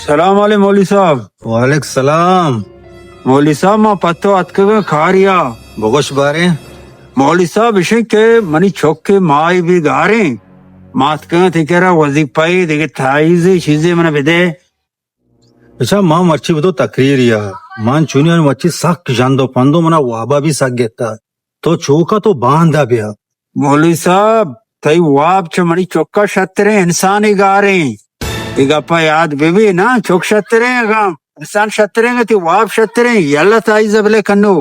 سلام علیکم مولوی صاحب۔ وعلیکم سلام۔ مولوی صاحب، ما پہ تو اتکگاں کاریا۔ بگوش باریں۔ مولوی صاحب، اشیں کہ منی چک ءِ مائی بی گاریں۔ ما اتکگاں تئی کرا، وظیفہ ءِ دگہ تائیزے چیزے منا بدے۔ اچھا، ما مرچی بدو تقریریا۔ من چونی آں، مرچی سک ژند و پندو، منا وابا بی سک گتا۔ تو چوکا تو باندا بیا۔ مولوی صاحب، تئی واب چہ منی چکا شتریں، انسانی گاریں۔ اے گپا یاد بہ بی نا، چک شتریں اگاں انسان شتریں، تئی واب شتریں۔ یلا تائیز بلے کنو۔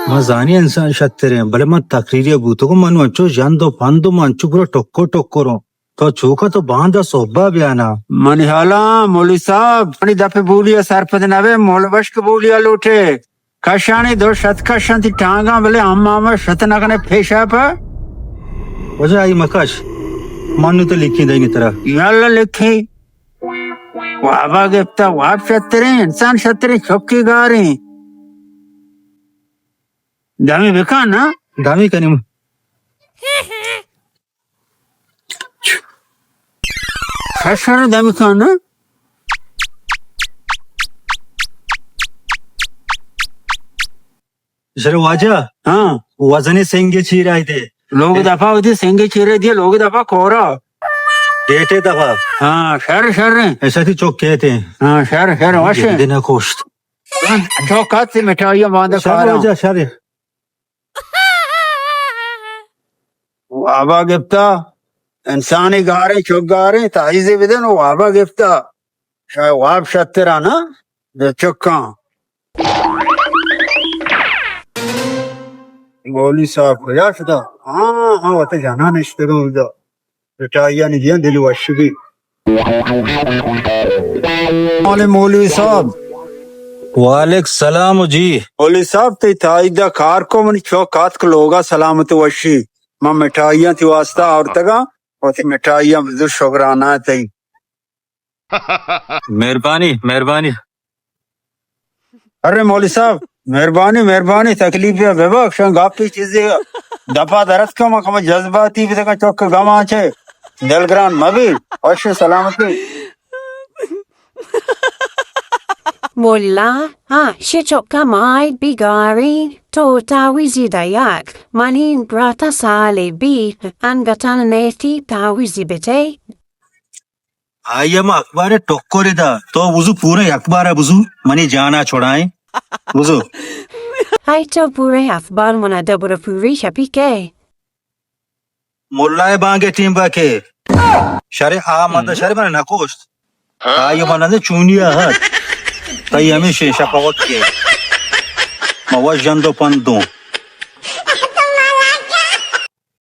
ما زانی انسان شتریں، بلے من تقریریا بوتگوں، من انچو ژند و پندو، من انچو پورا ٹکر ٹکروں۔ تو چوکا تو باندا صحبا بیانا۔ منی حالاں مولوی صاحب، منی دپ بولیا سرپد نہ بے، مول بشک بولیا لوٹے۔ کشانی دو شت کشاں تئی ٹانگاں، بلے ہم ہم شت نہ کنے پیشاپ۔ واجہ آئی مکش، من نو تو لکھی دینی ترا۔ یلا لکھی۔ وابا گپتا، واب شتریں، انسان شتریں، چکی گاریں۔ دمی بکن نا۔ دمی کنیم۔ شر شر دمی کن نا۔ شر واجہ۔ ہاں۔ وزنی سنگے چیرا دے۔ لوگ دفعہ ہوتی سنگے چیرا دے، لوگ دفعہ کورا۔ ڈیٹے دفعہ۔ ہاں، شر شر۔ ایسا تئی چک کہتے ہیں۔ ہاں، شر شر، وش۔ دن کوشت۔ چوکات سے مٹھائی باندھا شر کارا۔ واجہ، شر۔ وابا گپتا، انسانی گاریں، چک گاریں، تائیزے بدن و وابا گپتا۔ شاید واب شترا نا، بے چکاں۔ مولوی صاحب کجا شتا؟ ہاں، ہاں، وت جانا نشتگاں ادا۔ مٹھائیانی دیاں دل وش بی۔ مولوی صاحب۔ وعلیک سلام جی۔ مولوی صاحب، تئی تائیدا کار کو، منی چک آتک لوگا سلامت وشی۔ من مٹھائیاں تئی واسطہ آورتگاں، وتی مٹھائیاں بزور، شکرانہ تئی۔ مہربانی، مہربانی۔ ارے مولوی صاحب، مہربانی، مہربانی، تکلیف ءَ ببخش، گپے چیزے دپا درت کم، کم جذباتی بدگا، چک گماں چے دلگران مبی، وش سلامتی۔ ملا، ہاں، شے چکا مائی بیگاری، تو تاویزی دایاک، منی براتا سالی بی، انگتان نیتی تاویزی بتے۔ آئی ءَ ما اخبار ءِ ٹکرے دا۔ تو بزو پورا اخبار ءَ بزو، منی جان ءَ چھڑائیں۔ بزو۔ آئی تو پورا اخبار منا دبر پوری شپی کے؟ ملا ءِ بانگ ءِ ٹیم با کے۔ شرے آ مدد شرے من نہ کوشت۔ آئی ءَ من نہ چونی ءَ ہت۔ تئی ہمیشہ شفاوت کے۔ ما وش جند و پندوں۔